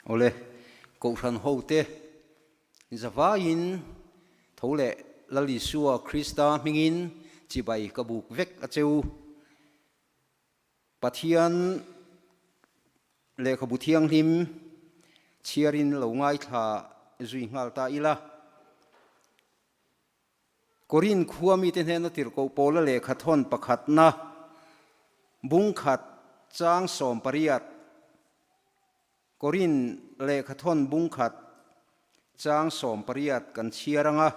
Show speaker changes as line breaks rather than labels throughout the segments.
Awle, Kohhran hote zavaiin tho leh Lal Isua Krista hmingin chibai ka buk vek a che u. Pathian lehkhabu thianghlim chhiarin lo ngaithla zui nghal ta ila. Korin khua mite hnena tirhkoh Paula lehkha thawn pakhatna bungkhat chang 18 Korin lehkha thawn bungkhat chang 18 kan chhiar ang a,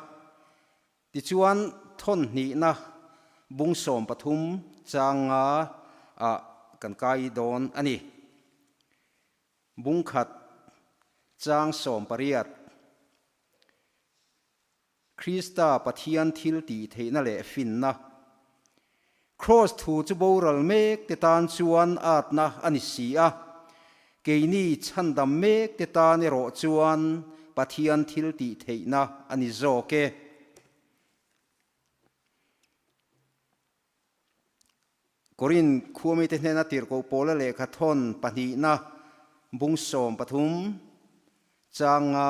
tichuan thawn hnihna bung 13 chang nga ah kan kai dawn a ni. Bungkhat chang 18. Krista Pathian thil tih theihna leh finna. Kraws thu chu boral mek te tan chuan atna a ni si a, keini chhandam mek te tan erawh chuan Pathian thil tih theihna a ni zawk e. Korin khuamite hnena tirhkoh Paula lehkha thawn pahnihna bung 13 changa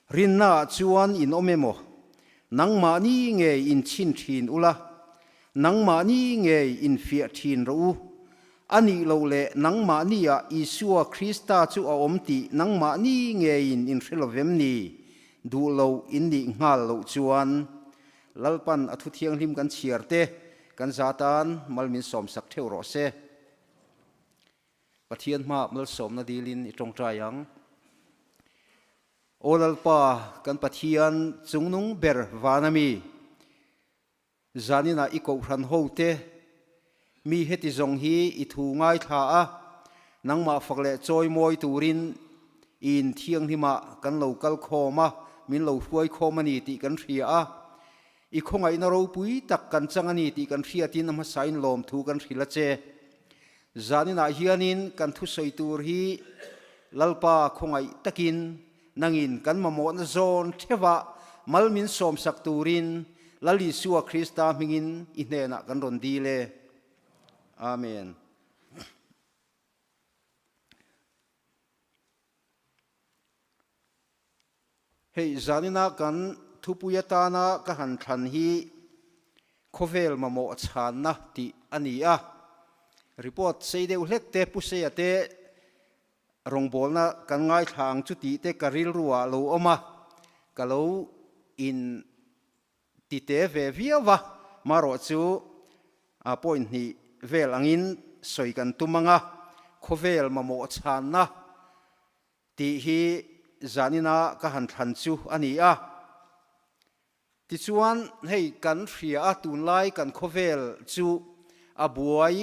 Rinnaah chuan in awm emaw? Nangmahni ngei in chhin thin ula, nangmahni ngei in fiah thin rawh u. A nih loh leh nangmahniah Isua Krista chu a awm tih nangmahni ngeiin in hre lo vem ni? Duh loh in nih nghal loh chuan Lalpan a thu thianghlim kan chhiar te kan za tan mal min sawmsak theuh rawh se. Pathian hmaah malsawmna dilin i tawngtai ang. Aw Lalpa, kan Pathian chungnung ber van ami, zaninah i kohhran hote, mi heti zawng hi i thu ngaithla a, nangmah fak leh chawi mawi turin i inthianghlimah kan lo kal khawm a, min lo hruai khawm a ni tih kan hria a. I khawngaihna ropui tak kan chang a ni tih kan hriatin a hmasain lawmthu kan hrilh a che. Zaninah hianin kan thusawi tur hi Lalpa khawngaih takin nangin kan mamawhna zawn theuhah mal min sawmsak turin Lal Isua Krista hmingin i hnenah kan rawn dil e. Amen. Hei zanina kan thupui atana ka han thlan hi khawvel mamawh chhanna tih a ni a. Report sei deuh hlek te Pu Seia te rawngbawlna kan ngaithla ang chu tih te ka rilru ah lo awm a, ka lo in ti te ve viau a, marawh chu point hnih vel angin sawi kan tum ang a, khawvel mamawh chhanna Tih hi zanina ka han thlan chu a ni a. Tichuan, hei kan hria a, tunlai kan khawvel chu a buai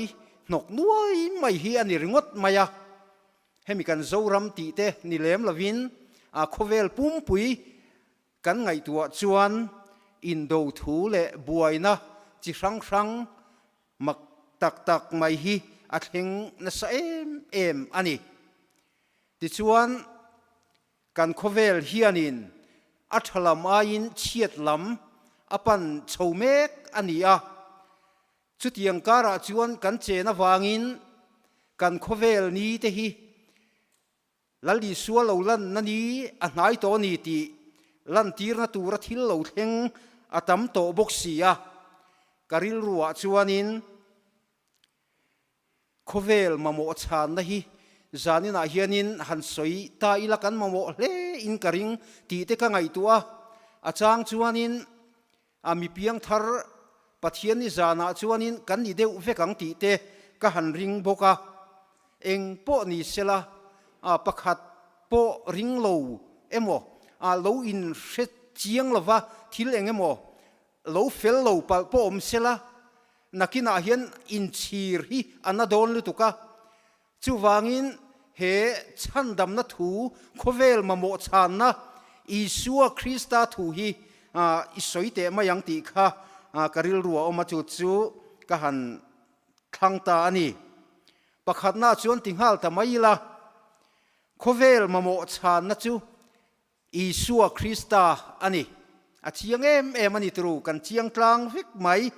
hnawk nuai mai hi a ni ringawt mai a. Hemi kan Zoram tih te ni lem lovin a khawvel pumpui kan ngaihtuah chuan indo thu leh buaina chi hrang hrang mak tak tak mai hi a thleng nasa em em a ni. Tichuan, kan khawvel hianin a tha lam aiin chhiat lam a pan chho mek a ni a. Chutiang karah chuan kan chen avangin kan khawvel ni te hi Lal Isua lo lanna ni a hnai tawh a ni tih lantirna tura thil lo thleng a tam tawh bawk si a. Ka rilruah chuanin Khawvel mamawh chhanna hi zaninah hianin han sawi ta ila kan mamawh hle in ka ring tih te ka ngaihtuah a, a chang chuanin a mi piangthar Pathian ni zanah chuanin kan ni deuh vek ang tih te ka han ring bawk a, eng pawh ni sela pakhat pawh ring lo emaw lo inhre chiang lova thil eng emaw Lo fel lo palh pawh awm sela, nakinah hian inchhir hi a na dawn lutuk a. Chuvangin he chhandamna thu, khawvel mamawh chhanna, Isua Krista thu hi i sawi teh mai ang tih kha ka rilru a awm a, chu chu ka han thlang ta a ni. Pakhatna chuan ti nghal ta mai ila, khawvel mamawh chhanna chu Isua Krista a ni. A chiang em em a ni turu, kan chiang tlang vek mai.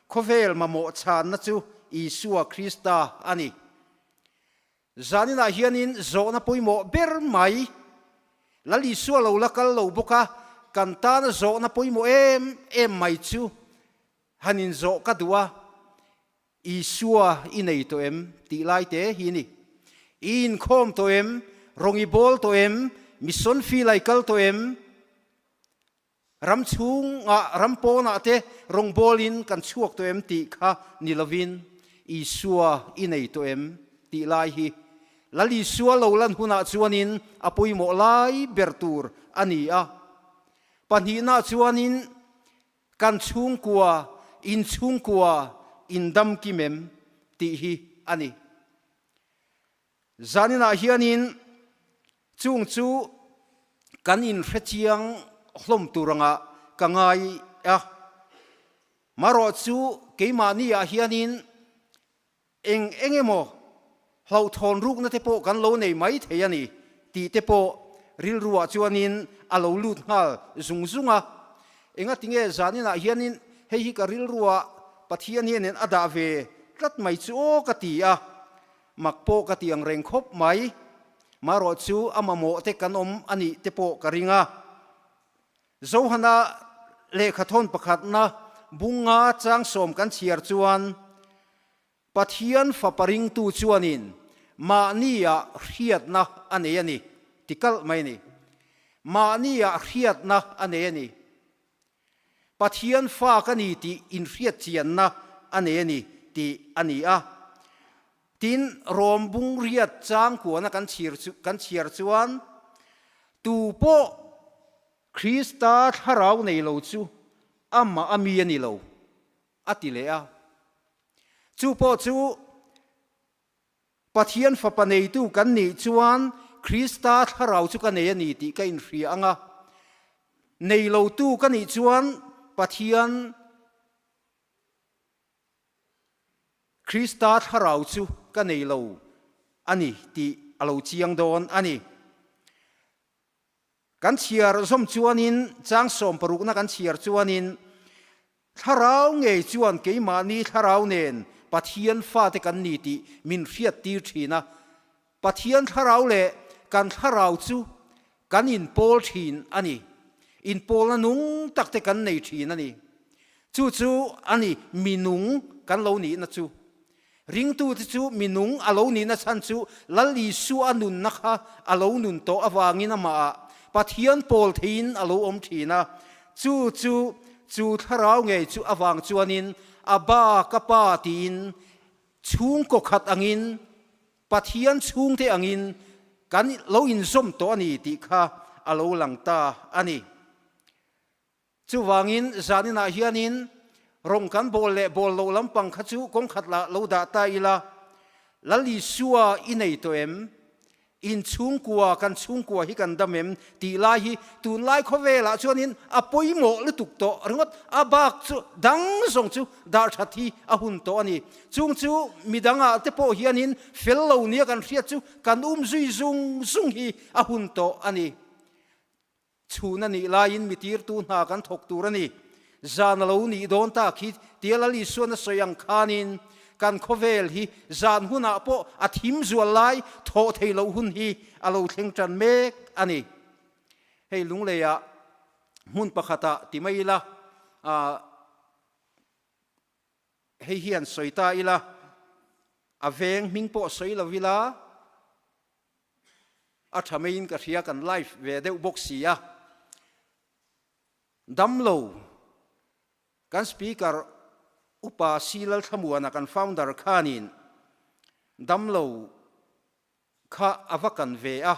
Khawvel mamawh chhanna chu Isua Krista a ni. Zaninah hianin zawhna pawimawh ber mai, Lal Isua lo la kal lo bawk a, kan tana zawhna pawimawh em em mai chu han inzawh ka duh a, Isua i nei tawh em? tih lai te hi ni. I inkhawm tawh em? Rawng i bawl tawh em? Mission field ah i kal tawh em? Ram chhungah, ram pawnah te rawngbawlin kan chhuak tawh em tih kha ni lovin Isua i nei tawh em tih lai hi Lal Isua lo lan hunah chuanin a pawimawh lai ber tur a ni a. Pahnihna chuanin kan chhungkua, in chhungkua in dam kim em tih hi a ni. Zaninah hianin chung chu kan inhrechiang hlawm tur angah ka ngai a, marawh chu keimahniah hianin eng eng emaw hlauhthawn rukna te pawh kan lo nei mai thei a ni tih te pawh rilruah chuanin a lo lut nghal zung zung a. Engatinge zaninah hianin hei hi ka rilruah Pathian hianin a dah ve tlat mai chu aw ka ti a. Mak pawh ka ti ang reng khawp mai. Marawh chu a mamawh te kan awm a nih te pawh ka ring a. Zohana lehkhathawn pakhatna bunga changsawm kan chhiar chuan Pathian fapa ringtu chuanin mahnia hriatna a nei a ni ti kalh mai a ni. Mahnia hriatna a nei a ni. Pathian fa ka ni tih inhriatchianna a nei a ni tih a ni a. Tin, Rom bung riat changkuana kan chhir chu kan chhiar chuan, Tu pawh Krista thlarau nei lo chu amah a mi a ni lo, a ti leh a. Chu pawh chu Pathian Fapa neitu kan nih chuan Krista thlarau chu ka nei a ni tih ka inhria ang a. Nei lotu ka nih chuan Pathian Krista thlarau chu ka nei lo a ni tih a lo chiang dawn a ni. Kan chhiar zawm chuanin, chang sawmparukna kan chhiar chuanin, Thlarau ngei chuan keimahni thlarau nen Pathian fate kan ni tih min hriattir thin a. Pathian thlarau leh kan thlarau chu kan inpawl thin a ni. Inpawlna nung takte kan nei thin a ni. Chu chu a ni minung kan lo nihna chu. Ringtute chu minung a lo nihna chhan chu Lal Isua nunna kha a lo nun tawh avangin amahah Pathian pawl theiin a lo awm thin a. Chu chu chu thlarau ngei chu avang chuanin Abba ka Pa tiin chhungkaw khat angin Pathian chhungte angin kan lo inzawm tawh a ni tih kha a lo lang ta a ni. Chuvangin zaninah hianin rawng kan bawl leh bawl loh lampang kha chu kawng khat lah lo dah ta ila, Lal Isua i nei tawh em? In chhungkua, kan chhungkua hi kan dam em? tih lai hi tunlai khawvelah chuanin a pawimawh lutuk tawh ringawt, a bak chu dang zawng chu dah that hi a hun tawh a ni. Chung chu midangah te pawh hianin fel lo nia kan hriat chu kan um zui zung zung hi a hun tawh a ni. Chhun a nih laiin mi tirtu hna kan thawk tur a ni. Zan a lo nih dawn tak hi tia Lal Isuan a sawi ang khanin kan khawvel hi zan hunah pawh a thim zual lai thawh thei loh hun hi a lo thleng tan mek a ni. Hei Lungleiah hmun pakhatah ti mai ila, hei hian sawi ta ila, a veng hming pawh sawi lo ila, A tha maiin ka hria kan live ve deuh bawk si a, damlo kan speaker upa Si Lalthlamuana kan founder khanin damlo kha a va kan ve a,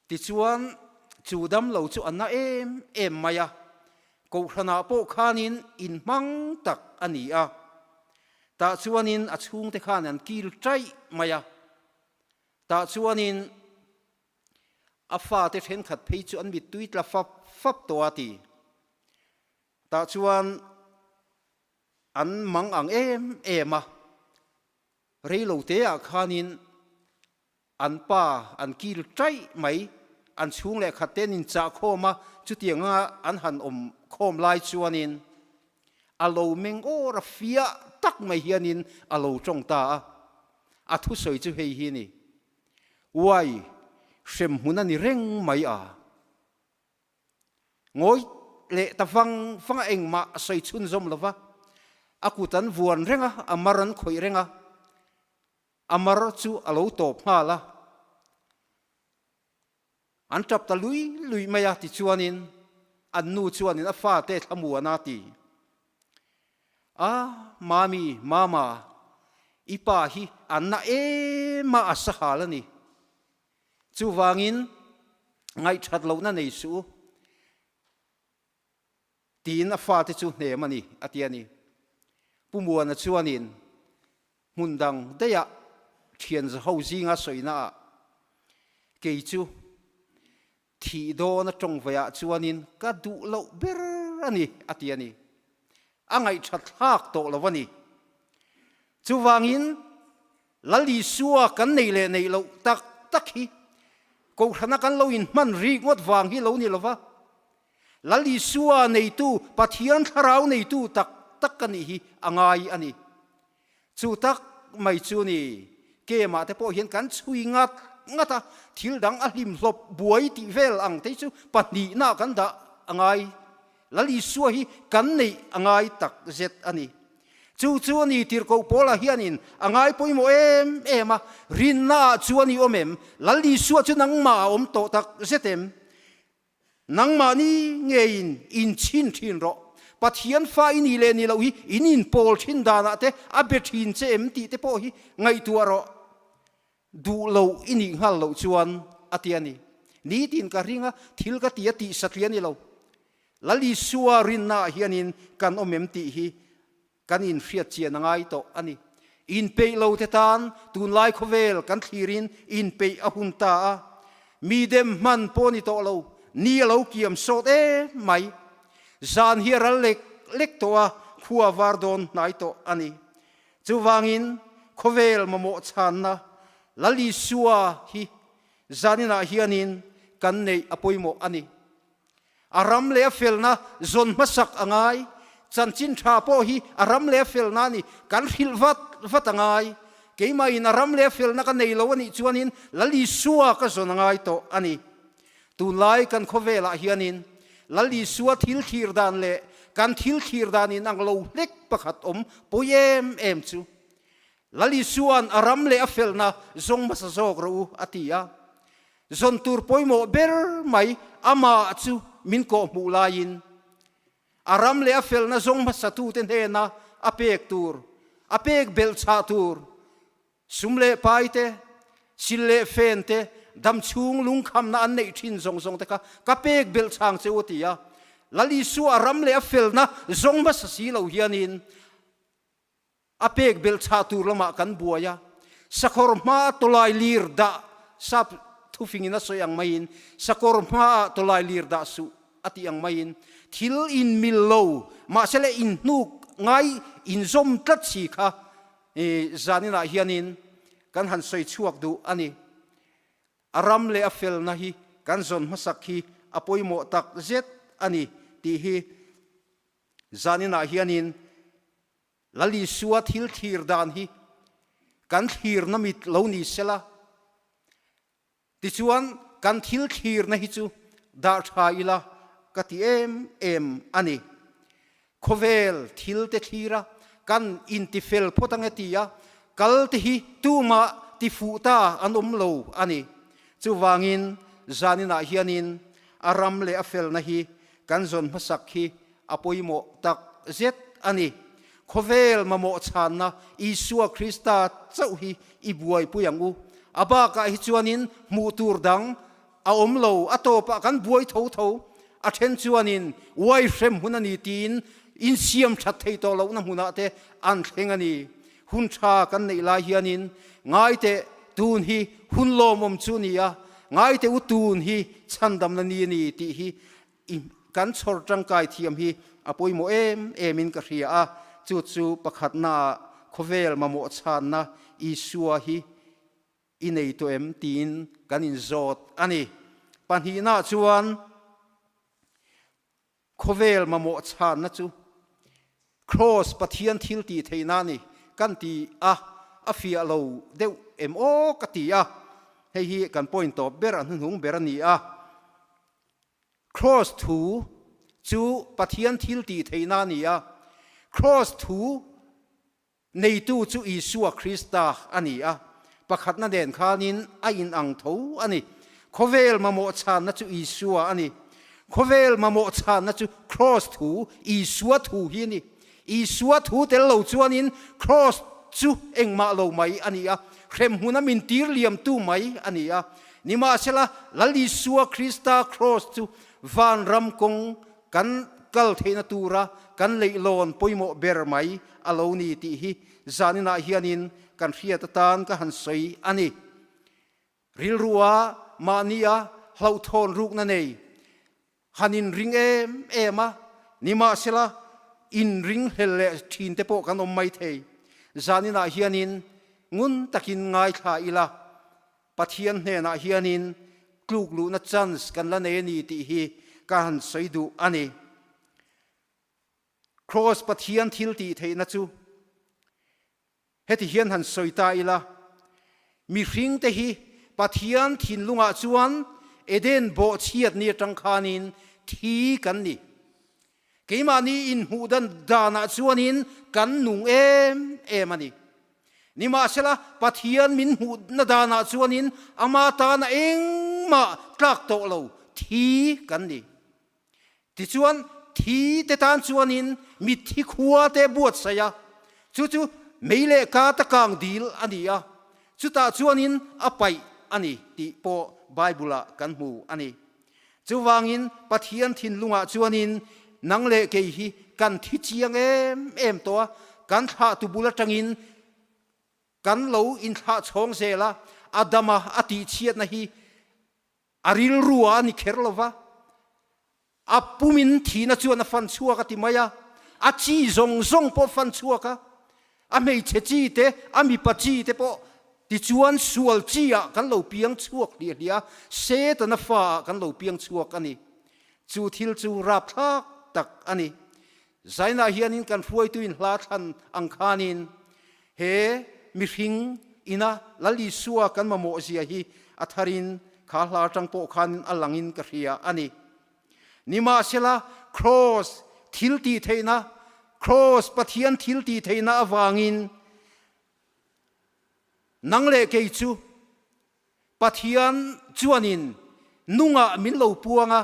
tichuan chu damlo chu a na em em mai a, kohhranah pawh khanin inhmang tak a ni a, tah chuanin a chhungte khan an kil taih mai a. Tah chuanin a fate thenkhat phei chu an mittui tla fap fap tawh a ti. Tah chuan an mang ang em em a, reilo teah khanin an pa an kil taih mai, an chhung leh khat te an inchah khawm a, chutianga an han awm khawm lai chuanin a lo meng awr a fiah tak mai hianin a lo tawng ta a. A thusawi chu hei hi ni, Uai, hremhmun a ni reng mai a. Ngawi leh ta vang vang a engmah a sawi chhunzawm lo va, a kut an vuan reng a, a mar an khawih reng a, a mar chu a lo tawp nghal a. An tap ta lui lui mai a, tichuanin an nu chuanin a fate thlamuan a ti. A, Mami, Mama, i pa hi a na em a, a sahal a ni. Chuvangin ngaihthat lohna nei suh u, tiin a fate chu hnem a ni, a ti a ni. Pu Muana chuanin hmun dang daihah thian zaho zinga sawinaah kei chu thih dawn a tawngvaiah chuanin ka duh loh ber a ni, a ti a ni. A ngaihthat thlak tawh lo a ni. Chuvangin Lal Isua kan neih leh neih loh tak tak hi Kohhrana kan lo inhman rik ngawt vang hi lo ni lo va, Lal Isua neitu, Pathian Thlarau neitu tak tak ka nih hi a ngai a ni. Chu tak mai chu ni, kemah te pawh hian kan chhui ngat ngat a, thil dang a hlimhlawp buai tih vel ang te chu pahnihna kan dah a ngai. Lal Isua hi kan neih a ngai tak zet a ni. Chu chu a ni tirhkoh Paula hianin a ngai pawimawh em em a, Rinnaah chuan i awm em? Lal Isua chu nangmah a awm tawh tak zet em? Nangmahni ngeiin inchhin thin rawh. Pathian fa i nih leh nih loh hi in inpawl thin danah te a be thin che em tih te pawh hi ngaihtuah rawh. Duh lo i nih nghal loh chuan a ti a ni. Nitin ka ring a, thil ka ti a tih satliah a ni lo. Lal Isua rinnaah hianin kan awm em tih hi kan inhriat chian a ngai tawh a ni. Inpeih lo te tan tunlai khawvel kan thlirin inpeih a hun ta a, mi dem hman pawh a ni tawh lo, ni a lo kiam sawt em mai. Zan hi a ral lek lek tawh a, khua var dawn hnai tawh a ni. Chuvangin khawvel mamawh chhanna Lal Isua hi zaninah hianin kan neih a pawimawh a ni. A ram leh a felna zawn hmasak a ngai. Chanchin tha pawh hi a ram leh a felna a ni. Kan hrilh vat vat a ngai. Keimahin a ram leh a felna ka nei lo a nih chuanin Lal Isua ka zawn a ngai tawh a ni. Tunlai kan khawvelah hianin Lal Isua thil thlir dan leh kan thil thlir dan inang lo hlek pakhat awm pawi em em chu Lal Isua'n a ram leh a felna zawng hmasa zawk rawh u a ti a. Zawn tur pawimawh ber mai amah chu min kawhhmuh laiin a ram leh a felna zawng hmasatute hnena a pek tur, a pek belhchhah tur Sum leh pai te, sil leh fen te, dam chhung lungkhamna an neih thin zawng zawng te kha ka pek belh chang che u a ti a. Lal Isua a ram leh a felna zawng hmasa si lo hianin a pek belh chhah tur lamah kan buai a. Sakawr hmaa tawlai lir dah sap thufingin a sawi ang maiin sakawr hmaah tawlai lir dah suh a tih ang maiin thil inmil lo mahse leh inhnuk ngai inzawm tlat si kha I zaninah hianin kan han sawi chhuak duh a ni. A ram leh a felna hi kan zawn hmasak hi a pawimawh tak zet a ni tih hi zaninah hianin Lal Isua thil thlir dan hi kan thlirna mit lo ni sela. Tichuan, kan thil thlirna hi chu dah tha ila ka ti em em a ni. Khawvel thil te thlira kan intifel phawt ange tia kal te hi tumah tifuh ta an awm lo a ni. Chuvangin, zaninah hianin a ram leh a felna hi kan zawn hmasak hi a pawimawh tak zet a ni. Khawvel mamawh chhanna Isua Krista chauh hi i buaipui ang u. A bakah hi chuanin hmuh tur dang a awm lo, a tawpah kan buai tho tho. A then chuanin uai hrem hun a ni tiin insiam that thei tawh lohna hmunah te an thleng a ni. Hun tha kan neih lai hianin ngaite tun hi hun lawmawm chu a ni a, ngaite u tun hi chhandamna ni a ni tih hi I kan chhawr tangkai thiam hi a pawimawh em em in ka hria a, chu chu pakhatna ah khawvel mamawh chhanna Isua hi i nei tawh em tiin kan inzawt a ni. Pahnihna chuan khawvel mamawh chhanna chu Kraws Pathian thil tih theihna a ni kan ti a. a fiah lo deuh em aw ka ti a, hei hi kan point tawp ber a hnuhnung ber a ni a. Kraws thu chu Pathian thil tih theihna a ni a, kraws thu Neitu chu Isua Krista a ni a, pakhatna nen khanin a inang tho a ni. Khawvel mamawh chhanna chu Isua a ni. Khawvel mamawh chhanna chu Kraws thu, Isua thu hi a ni. Isua thu tel lo chuanin Kraws chu engmah lo mai a ni a, hremhmuna min tir liamtu mai a ni a. Nimahsela, Lal Isua Krista Kraws chu vanram kawng Kan kal theihna tura kan leihlawn pawimawh ber mai a lo ni tih hi zaninah hianin kan hriat atan ka han sawi a ni. Rilrua mahnia hlauhthawn rukna nei han inring em em a, nimahsela inring hlel leh thinte pawh kan awm mai thei. Zaninah hianin ngun takin ngaithla ila. Pathian hnenah hianin tluk luhna chance kan la nei a ni tih hi ka han sawi duh a ni. Kraws Pathian thil tih theihna chu heti hian han sawi ta ila, mihringte hi Pathian thinlungah chuan Eden bawhchhiat ni atang khanin thi kan ni. Keimahni inhmuh dan danah chuanin kan nung em em a ni. Nimahsela, Pathian min hmuhna danah chuanin ama tana engmah tlak tawh lo thi kan ni. Tichuan, thi te tan chuanin mitthi khua te buatsaih a, chu chu mei leh ka ta kang dil a ni a, chutah chuanin a paih a ni tih pawh Bible-ah kan hmu a ni. Chuvangin Pathian thinlungah chuanin nang leh kei hi kan thi chiang em em tawh a, kan thlahtu bul atangin kan lo inthlah chhawng zel a, Adama a tihchhiatna hi a rilru ah a ni kher lo va, a pumin thihna chuan a fan chhuak a ti mai a, a chi zawng zawng pawh fan chhuak a, A hmeichhe chi te, a mipa chi te pawh tichuan sual chi ah kan lo piang chhuak hliah hliah a, Setana fa ah kan lo piang chhuak a ni. Chu thil chu rapthlak tak a ni. Zainah hianin kan hruaituin hla thlan ang khanin he mihring ina Lal Isua kan mamawh zia hi a tharin kha hla atang pawh khanin a langin ka hria a ni. Nimahsela, Kraws thil tih theihna, Kraws Pathian thil tih theihna avangin nang leh kei chu Pathian chuanin nungah min lo puang a,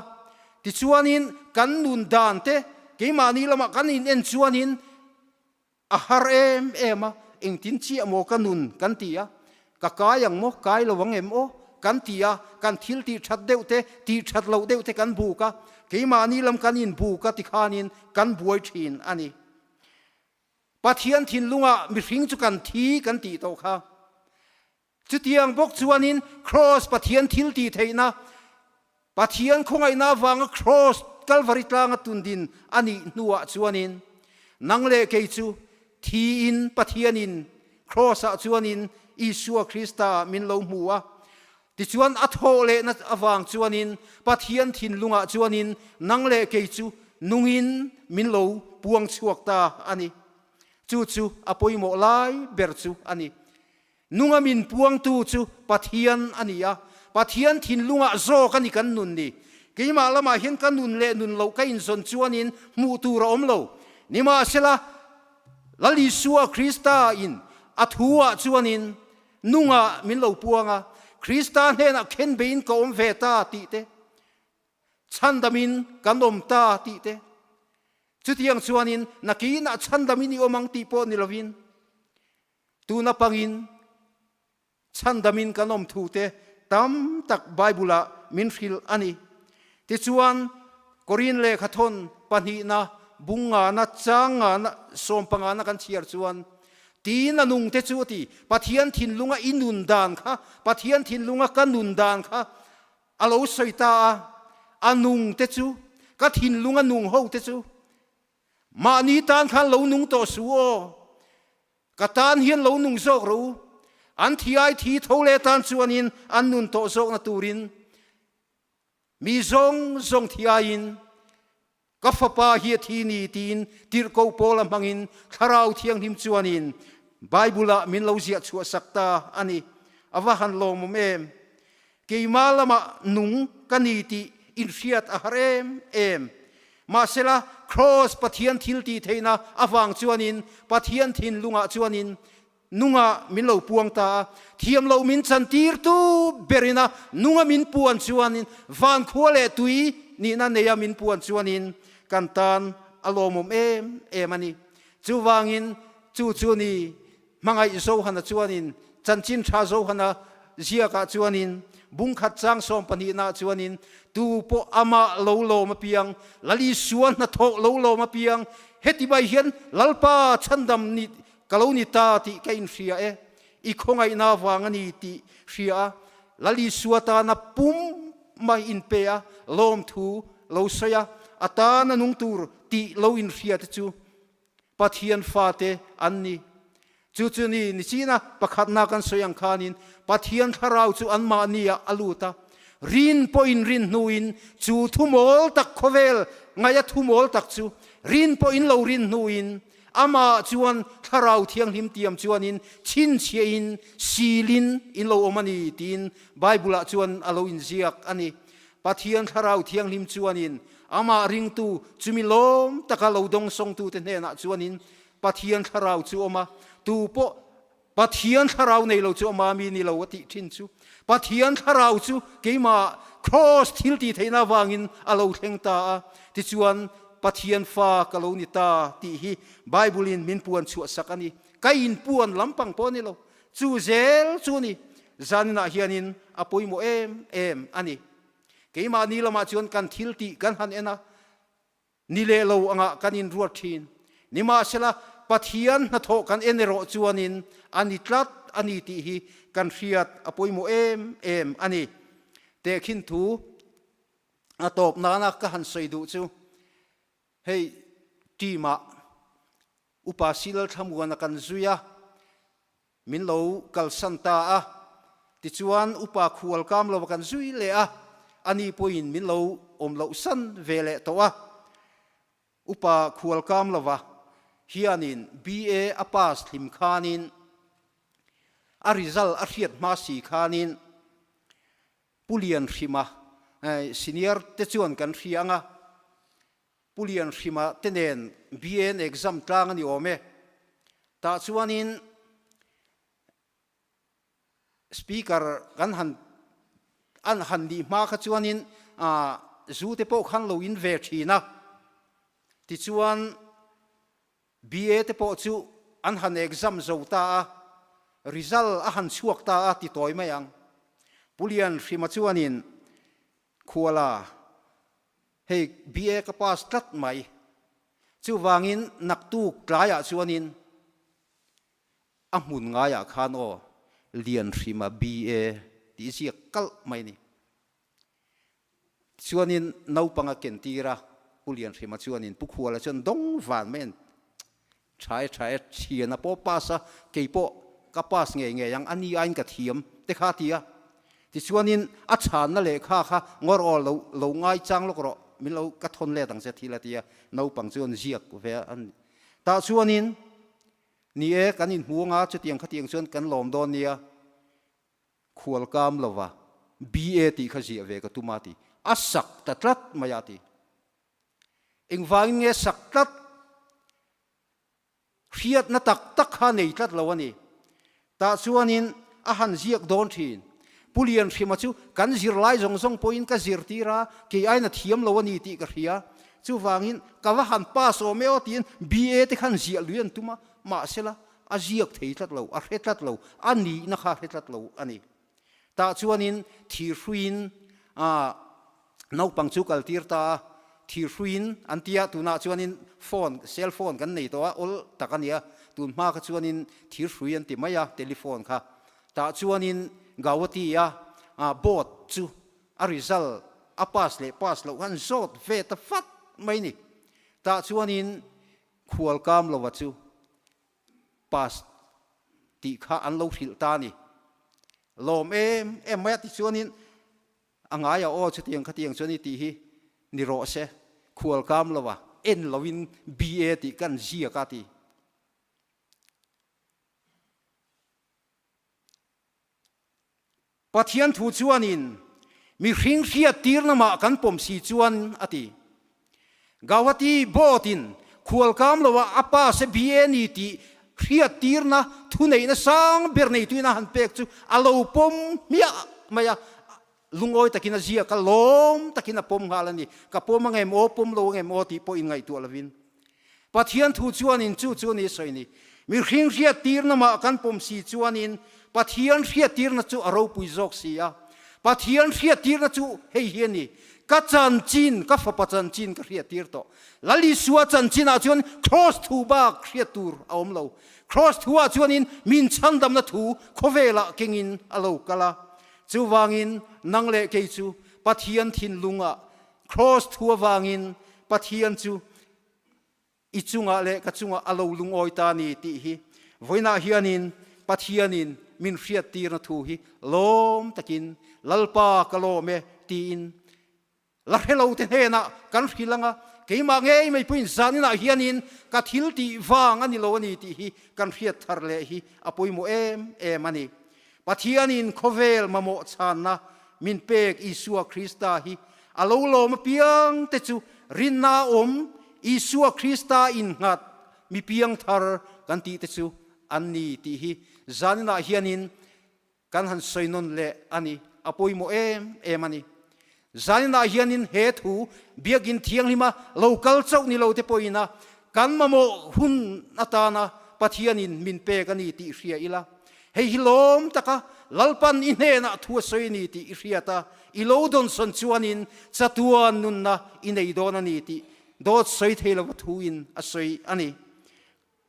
tichuanin kan nun dan te keimahni lamah kan inen chuanin A har em em a, engtin chiah maw ka nun kan ti a, ka kai ang maw, kai lo ang em aw kan ti a, kan thil tih that deuh te, tih that loh deuh te kan buk a, keimahni lam kan inbuk a tikhanin kan buai thin a ni. Pathian thinlungah mihring chu kan thi kan tih tawh kha. Chutiang bawk chuanin Kraws Pathian thil tih theihna, Pathian khawngaihna avanga Kraws Kalvari tlanga tundin a nih hnuah chuanin nang leh kei chu thiin Pathianin Kraws-ah chuanin Isua Krista min lo hmu a. Tichuan a thawh lehna avang chuanin Pathian thinlungah chuanin nang leh kei chu nungin min lo puang chhuak ta a ni. Chu chu a pawimawh lai ber chu a ni. Nunga min puangtu chu Pathian a ni a, Pathian thinlungah zawk a ni kan nun ni. Keimah lamah hian ka nun leh nun loh ka inzawn chuanin hmuh tur a awm lo. Nimahsela, Lal Isua Krista in a thu-ah chuanin nungah min lo puang a, Krista hnenah khenbeiin ka awm ve ta tih te, chhandamin kan awm ta tih te, chutiang chuanin nakinah chhandamin i awm ang tih pawh ni lovin, Tuna pangin chhandamin kan awm thute tam tak Bible-ah min hrilh a ni. Tichuan, Korin lehkhathawn pahnihna, bung ngana, chang ngana, sawm pangana kan chhiar chuan, Tiin a nungte chu a ti, Pathian thinlunga i nun dan kha, Pathian thinlunga ka nun dan kha a lo sawi ta a, a nungte chu, ka thinlunga nung hote chu, Mahni tan khan lo nung tawh su aw, ka tan hian lo nung zawk rawh u, an thi ai thi tho leh tan chuanin an nun tawh zawkna turin mi zawng zawng thi aiin ka fapa hi a thi ni tiin tirhkoh Paula hmangin Thlarau Thianghlim chuanin. Bible-ah min lo ziah chhuah sak ta a ni. A va han lawmawm em! Keimah lamah nung ka ni tih inhriat a har em em. Mahsela, Kraws Pathian thil tih theihna avang chuanin Pathian thinlungah chuanin nunga min lo puang ta a, thiam loh min chantirtu berina nunga min puan chuanin van khua leh tui nihna neia min puan chuanin kan tan a lawmawm em em a ni. Chuvangin chu chu ni hmangaih Johana chuanin chanchin tha Johana ziakah chuanin bungkhat chang sawm pahnihnaah chuanin tu pawh amah lo lawm apiang, Lal Isua hnathawh lo lawm apiang, heti mai hian Lalpa chhandam ni Ka lo ni ta tih ka inhria e, i khawngaihna vang a ni tih hria a, Lal Isua tana pum mai inpe a, lawmthu lo sawi a, a tana nung tur tih lo inhria te chu Pathian fate an ni. Chu chu ni nichina pakhatna kan sawi ang khanin Pathian thlarau chu anmahni ah a lut a, rin pawhin rin hnuin chu thumawl tak khawvel ngaia thumawl tak chu rin pawhin lo rin hnuin Amah chuan Thlarau Thianghlim tiam chuanin chhinchhiahin silin in lo awm a ni tiin Bible-ah chuan a lo inziak a ni. Pathian Thlarau Thianghlim chuanin amah ringtu chumi lawm taka lo dawngsawngtute hnenah chuanin Pathian Thlarau chu awm a, tu pawh Pathian thlarau nei lo chu ama mi ni lo a tih thin chu Pathian thlarau chu keimah Kraws thil tih theihna avangin a lo thleng ta a, tichuan Pathian fa ka lo ni ta tih hi Bible in min puan chhuah sak a ni. Ka inpuan lampang pawh a ni lo, chu zel chu ni zaninah hianin a pawimawh em em a ni. Keimahni lamah chuan kan thil tih kan han en a, Ni leh lo angah kan inruat thin. Nimahsela, Pathian hnathawh kan en erawh chuanin a ni tlat a ni tih hi kan hriat a pawimawh em em a ni. Tehkhin thu a tawp nana ka han sawi duh chu hei team-ah Upa Silal Thlamuana kan zui a, Min lo kalsan ta a, tichuan upa khual kam lo a kan zui leh a, ani pawhin min lo awm loh san ve leh tawh a. Upa khual kam lova hianin BA a pass hlim khanin a result a hriat hma si khanin Pu Lianhrima senior te chuan kan hria ang a, Pu Lianhrima te nen BN exam tlang a ni awm e. Tah chuanin Speaker kan han an han nih hma kha chuanin zu te pawh khan lo in ve thin a. Tichuan BA te pawh chu an han exam zo ta a, result a han chhuak ta a ti tawi mai ang. Pu Lianhrima chuanin Khuala Hei BA ka pass tlat mai. Chuvangin naktuk tlaiah chuanin a hmun ngaiah khan aw Lianhrima BA tih ziak kalh mai a ni. Tichuanin naupang a ken tir a, Pu Lianhrima chuanin Pu Khuala chuan dawng van mai a ni. Tha e tha e, thian a pawh pass a, kei pawh ka pass ngei ngei ang, a ni aiin ka thiam te kha a ti a. Tichuanin a chhanna lehkha kha ngawr aw lo lo ngai chang lawk rawh, min lo ka thawn let ang che thil a ti a, naupang chu an ziak ve a. Tah chuanin ni e, kan inhmu anga chutiang khatiang chuan kan lawm dawn nia, khual kam lova BA tih kha ziah ve ka tum a ti, a sak ta tlat mai a ti. Engvangin nge sak tlat? Hriatna tak tak kha nei tlat lo a ni. Tah chuanin a han ziak dawn thin. Pu Lianhrima chu kan zirlai zawng zawng pawhin ka zirtir a, kei aiin a thiam lo a ni tih ka hria. Chuvangin ka va han pass awm e aw tiin BA te khan ziah lui an tum a, mahsela a ziak thei tlat lo, a hre tlat lo, a nihna kha a hre tlat lo a ni. Tah chuanin thirhruiin naupang chu kaltir ta a, thirhruiin an ti a, tunah chuanin phone, cell phone kan nei tawh a, awl tak a nia, tun hma kha chuanin thirhrui an ti mai a, telephone kha. Tah chuanin Gauhati-a board chu a result a pass leh pass loh khan zawt ve ta fat mai ni. Tah chuanin khual kam lova chu pass tih kha an lo hrilh ta a ni. Lawm em em mai a tichuanin a ngai a aw chutiang khatiang chuan i tih hi ni rawh se, khual kam lo a, en loin BA tih kan ziak a ti. Pathian thu chuanin mihring hriattirna mah kan pawm si chuan a ti. Gauhati board-in khualkam loah a pass e BA ni tih hriattirna thuneihna sang ber neituin a han pek chu a lo pawm hmiah mai a, lungawi takin a ziak a, lawm takin a pawm nghal a ni. Ka pawm ang em aw, pawm lo ang em aw tih pawh inngaihtuah lovin. Pathian thu chuanin chu chu a ni sawi ni. Mihring hriattirna mah kan pawm si chuanin Pathian hriattirna chu a ropui zawk si a. Pathian hriattirna chu hei hi a ni, Ka chanchin, ka fapa chanchin ka hriattir tawh. Lal Isua chanchinah chuan Kraws thu bak hriat tur a awm lo. Kraws thuah chuanin min chhandamna thu khawvelah kengin a lo kal a. Chuvangin nang leh kei chu Pathian thinlungah Kraws thu avangin Pathian chu i chungah leh ka chungah a lo lungawi ta ni tih hi vawiinah hianin Pathianin min hriattirna thu hi lawm takin Lalpa ka lawm e tiin la hre lo te hnenah kan hrilh ang a, keimah ngei mai pawhin zaninah hianin ka thil tih vang a ni lo a ni tih hi kan hriat thar leh hi a pawimawh em em a ni. Pathianin khawvel mamawh chhanna min pek Isua Krista hi a lo lawm apiang te chu rinna awm Isua Krista innghat mi piangthar kan tih te chu an ni tih hi zaninah hianin kan han sawi nawn leh a ni, a pawimawh em em a ni. Zaninah hianin he thu Biakinn Thianghlima lo kal chauh ni lo te pawhin a kan mamawh hun atana Pathianin min pek a ni tih hria ila, hei hi lawm taka Lalpan i hnenah thu a sawi a ni tih i hriat a, i lo dawnsawn chuanin chatuan nunna i nei dawn a ni tih dawt sawi thei lova thuin a sawi a ni.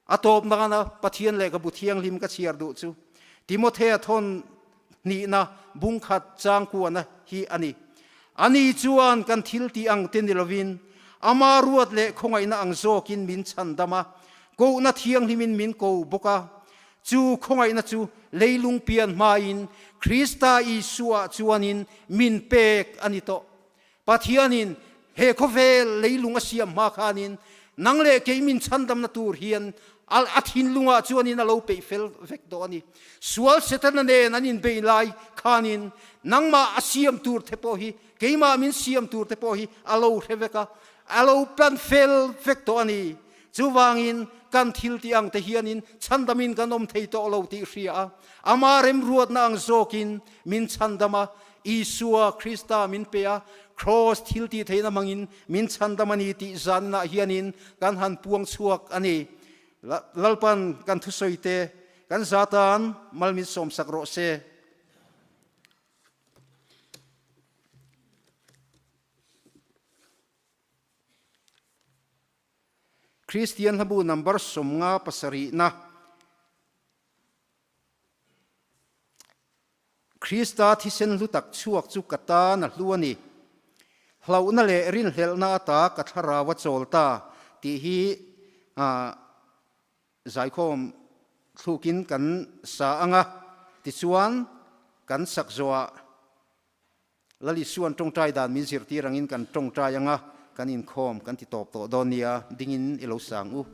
A tawp nana Pathian lehkhabu thianghlim ka chhiar duh chu Timothea thawn hnihna bungkhat changkuana hi a ni. Ani chuan kan thil tih ang te ni lovin ama ruat leh khawngaihna ang zawkin min chhandam a, kohna thianghlimin min ko bawk a. Chu khawngaihna chu leilung pian hmain Krista Isua chuanin min pek a ni tawh. Pathianin he khawvel leilung a siam hma khanin nang leh kei min chhandamna tur hian a thinlungah chuanin a lo peih fel vek tawh a ni. Sual Setana nen an inbei lai khanin nangmah a siam tur te pawh hi, keimah min siam tur te pawh hi a lo hre vek a, a lo plan fel vek tawh a ni. Chuvangin kan thil tih ang te hianin chhandamin kan awm thei tawh lo tih hria a, ama remruatna ang zawkin min chhandam a, Isua Krista min pe a, Kraws thil tih theihna hmangin min chhandam a ni tih zaninah hianin kan han puang chhuak a ni. Lalpan kan thusawi te kan za tan mal min sawmsak rawh se. Kristian hlabu number 50 sarihna. Krista thisen hlu tak chhuak chu ka tan a hlu a ni. Hlauhna leh rinhlelhna ata ka thlarau a chawl ta tih hi zaikhawm thlukin kan sa ang a, tichuan kan sak zawhah Lal Isua'n tawngtai dan min zirtir angin kan tawngtai ang a, kan inkhawm kan ti tawp tawh dawn nia, dingin i lo sang u.